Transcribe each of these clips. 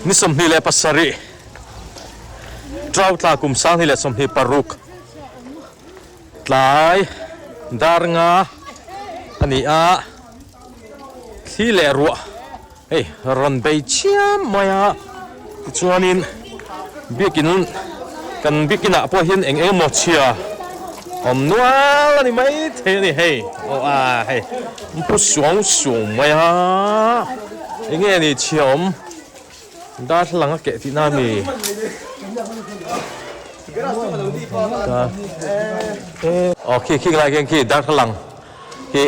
Ni 27 Trau tla kum 2026 tlai dar nga a ni a, thli leh ruah hei rawn bei chiam mai a, tichuanin biakin kan biakin ah pawh hian eng eng emaw chhia awm nual a ni maithei a ni hei aw a hei an pu suau suau mai a eng nge ni chhia awm. Darthlalang a keh tihna a ni. Aw khi khi lai khian khi darthlalang hi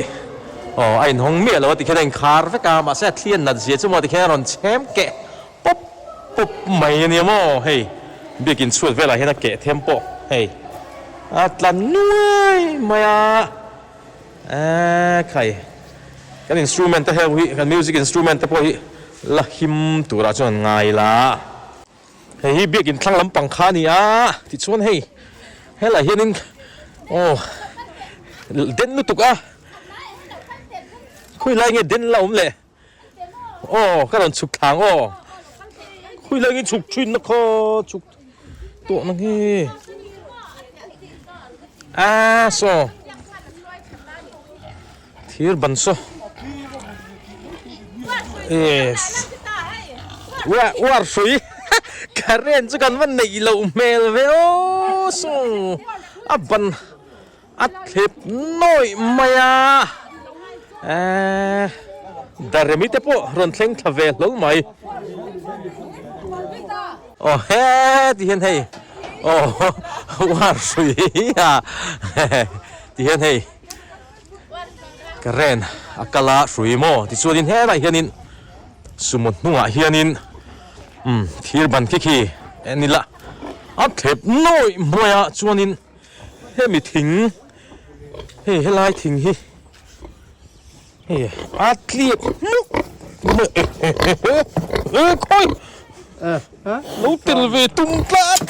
aw a inhawng miah lo a tikhian a inkhar vek a mahse a thli a nat zia chu maw tikhian a rawn chhem keh pawp pawp mai a nia maw hei biakin chhuat velah hian a keh them pawh hei a tla nuai mai a. Eee khai kan instrument te heu hi kan music instrument te pawh hi la him turah chuan an ngai la. Hei hi biakin thlang lampang kha a ni a tichuan hei helaiah hianin aw den lutuk a khawilai nge den la awm le. Aw ka rawn chhuk thlang aw khawi lai nge chhuk thin na kha chhuk tawh na nge a saw thir ban saw yes uar hrui current chu kan va neih loh hmel ve aw saw a ban. A thlep nawih mai a, eeh Daremi te pawh rawn thleng thla ve hlawl mai. Aw he ti hian hei aw uar hrui a ti hian hei current a kal a hrui maw tichuanin helaiah hianin sumo hnungah hianin umm thir ban khi khi en ila a thlep nawih mai a chuanin. Hemi thing hei helai thing hi hei a tliak hmuk mai e khawi lo tel ve tum tlat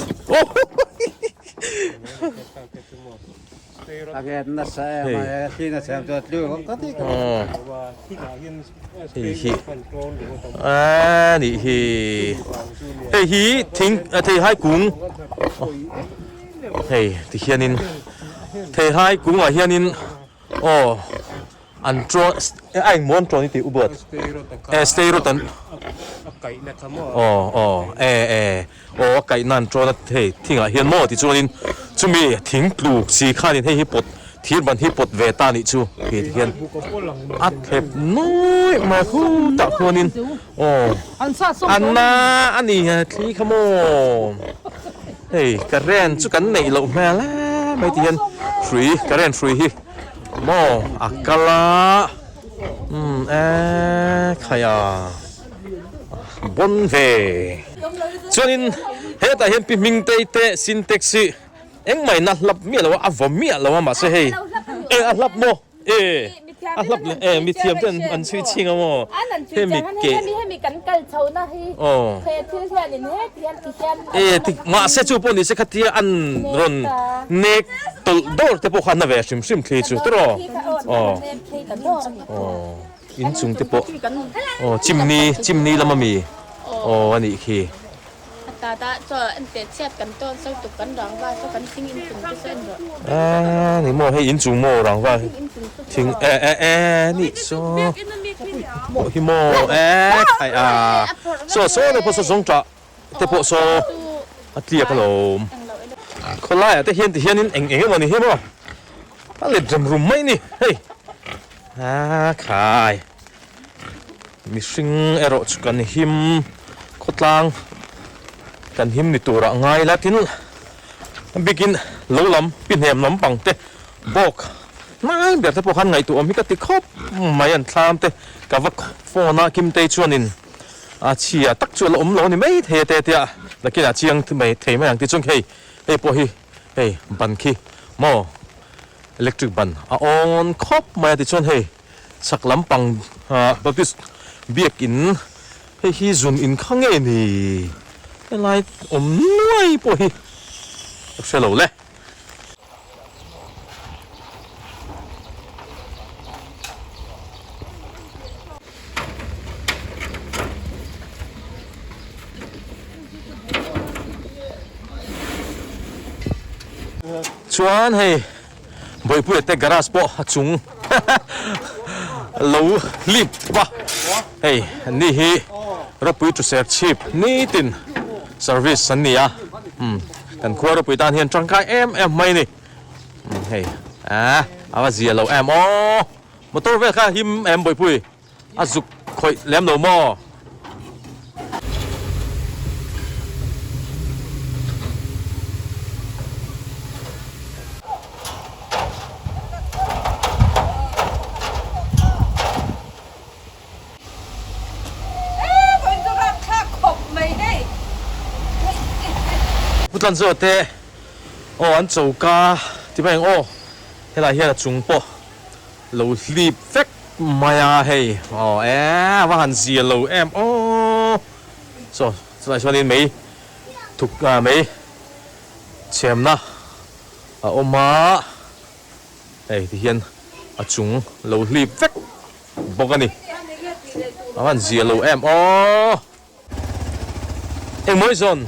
hei hi a nih hi hei hi thing theihai kung. Hei ti hianin theihai kungah hianin aw an ṭawn a engmaw an ṭawn i tih u buat e stay rawt an aw aw e e aw a kaihna an ṭawn a hei thingah hian maw tichuanin chumi thing tluk si khanin hei hi pawt thir ban hi pawt ve ta nih chu hei ti hian a thlep nuih mai khutah khuanin aw an na a ni thli kha maw. Hei current chu kan neih loh hmel em mai ti hian hrui current hrui hi maw a kal a umm eee khai a bawn ve chuanin hetah hian pi hming te te sintex hi engmah in a hlap miah lo a a vaw miah lo a mahse hei e a hlap maw. E a hlap leh e mi thiam ten an chhui ching a maw hemi ke aw e ti mahse chu pawh ni se khatia an rawn nek tawlh dawr te pawh kha an na ve hrim hrim thli chu tawh aw aw inchung te pawh aw chimni chimni lama mi aw a nih khi. Eee ni maw hei inchung maw rangva thing e e e nih saw pawh hi maw e khai a saw saw te pawh saw zawng tah te pawh saw a tliak alawm khawlaiah te hian ti hianin eng eng emaw ni hi maw a let rem rum mai ni hei a khai. Mihring erawh chu kan him khawtlang kan him ni turah ngai la tin a bikin lo lam pi hnem lam pang te bawk hnai ber te pawh khan ngaihtuah awm hi ka ti khawp mai an thlam te ka va phone a Kimtei chuanin a chhia tak chu a la awm lo a ni mai thei a te tia nakinah chiang mai thei mai ang tichuan hei hei pawh hi hei ban khi maw electric ban a awn khawp mai a tichuan hei. Chhak lampang Baptist biakin hei hi zun in kha nge ni? Helai awm nuai pawh hi ka hre lo le. Tichuan hei Bawihpuia te garage pawh a chung lo hlip a, hei ni hi Ropui to Serchhip nitin service an ni a, umm kan khua Ropui tan hian tangkai em em mai a ni, umm hei ah a va zia lo em aw, motor vel kha him em Bawihpui a zuk khawih lem lo maw? Pu Tlanzua te aw an choka ti mai ang aw helai hian a chung pawh lo hlip vek mai a hei aw e a va han zia lo em aw chaw chulai chuanin mei thuk mei chhemna a awm a hei ti hian a chung lo hlip vek bawk a ni a van zia lo em aw engmawi zawn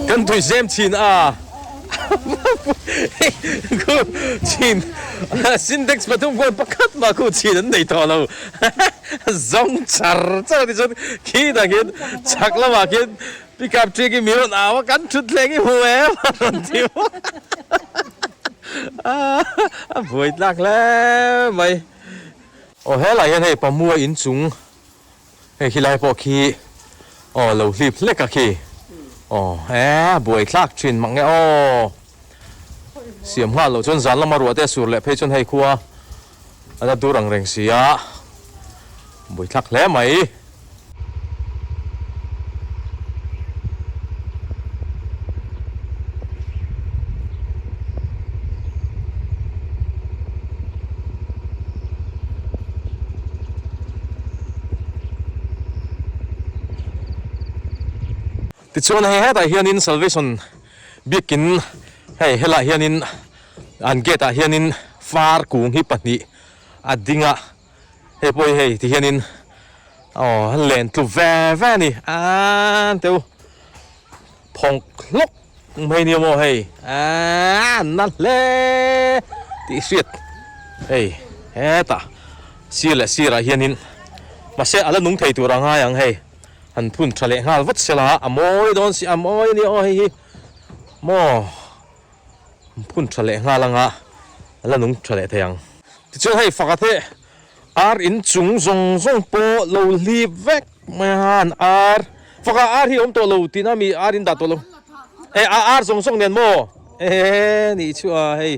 kan tui zem thin a khu chin sintex pathum khuan pakhat mah khu chin an nei tawh lo zawng char char a ti chuan khitah khian chhak lamah khian pickup truck hi mi rawn au a kan thut thleng hi hmu em a rawn ti bawk a a buai tlak hle mai aw helai hian hei pamua inchung Hei khi lai pawh khi aw lo hlip hlek a khi aw e buai thlak thin mak nge aw siam nghal loh chuan zan lama ruah te a sur leh phei chuan hei khua a la dur ang reng si a buai thlak hle mai. Tichuan hei hetah hianin Salvation biakin hei helaiah hianin an gate ah hianin far kung hi pahnih a ding a hei pawh hi hei ti hianin aw a len tlu ve ve a ni aaa teu phawng hlawk mai nia maw hei aaa na hle tih hriat hei hetah sir leh sirah hianin mahse a la nung thei tur a ngai ang hei han phun tha leh nghal vat sela a mawi dawn si a mawi a nia aw hei hi maw phun tha leh nghal anga a la nung tha leh thei ang tichuan hei faka te ar in chung zawng zawng pawh lo hlip vek mai a an ar faka ar hi awm tawh lo tihna mi ar in dah tawh lo e a ar zawng zawng nen maw e nih chu a hei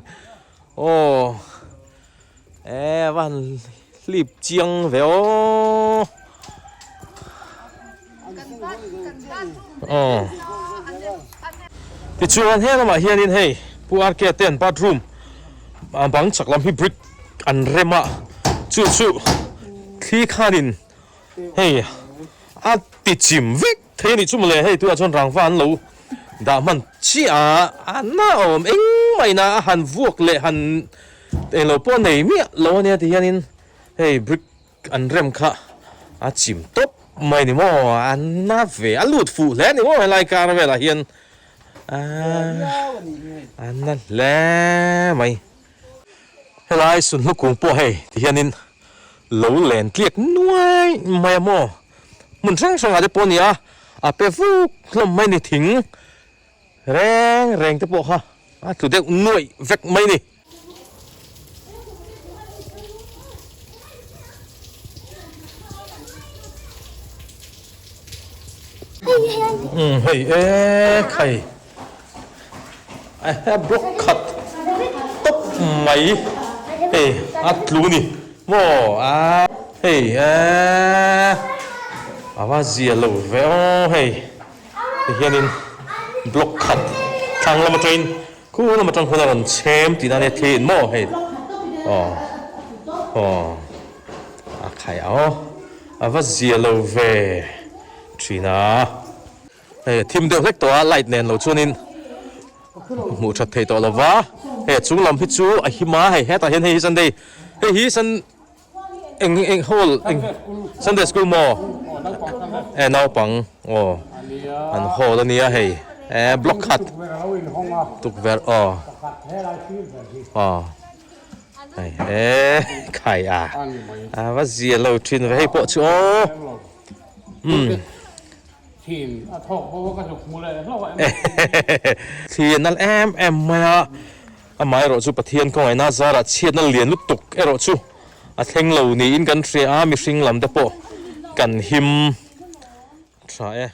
aw e a va han hlip chiang ve aw aw tichuan he lamah hianin hei pu RK te an bathroom a bang chak lam hi brick an rem a chu chu thli khanin hei a ti chim vek thei a nih chu mawle hei tunah chuan rangva an lo dah hman chiah a a na awm engmah ina a han vuak leh han englo pawh a nei miah lo a nia ti hianin hei brick An rem kha a chim tawp mai ni maw, a na ve, a lut fuh hle ni maw helai kar velah hian a na hle mai. Helai sunhlu kung pawh hei ti hianin lo len tliak nuai mai a maw, hmun hrang hrangah te pawh a ni a, a pe vuk hlawm mai ni thing reng reng te pawh kha a tlu deuh nuaih vek mai ni. Hei e khai a block khat tawp mai hei a tlu ni maw a hei e a va zia lo ve aw hei tihianin block khat thlang lam atangin Khu lam atang khuan a rawn chhem tihna ania thli in maw hei aw aw a khai aw a va zia lo ve thin a hei a thim deuh hlek tawh a light nen lo chuanin hmuh that thei tawh lo va hei a chung lam hi chu a him a hei hetah hian hei hi sunday hei hi sun Eng eng hall eng Sunday school maw? E naupang aw an hall a nia hei E block khat. Tukverh aw. Aw. Hei e khai a. A va zia lo thin ve hei pawh chu aw. Umm. Thin a thawk bo a ka zuk hmu leh hlauh a. Thli a nal em em mai a. Amaherawh chu Pathian khawngaihna zarah chhiatna lian lutuk erawh chu a thleng lo niin kan hria a, mihring lam te pawh kan him tha e.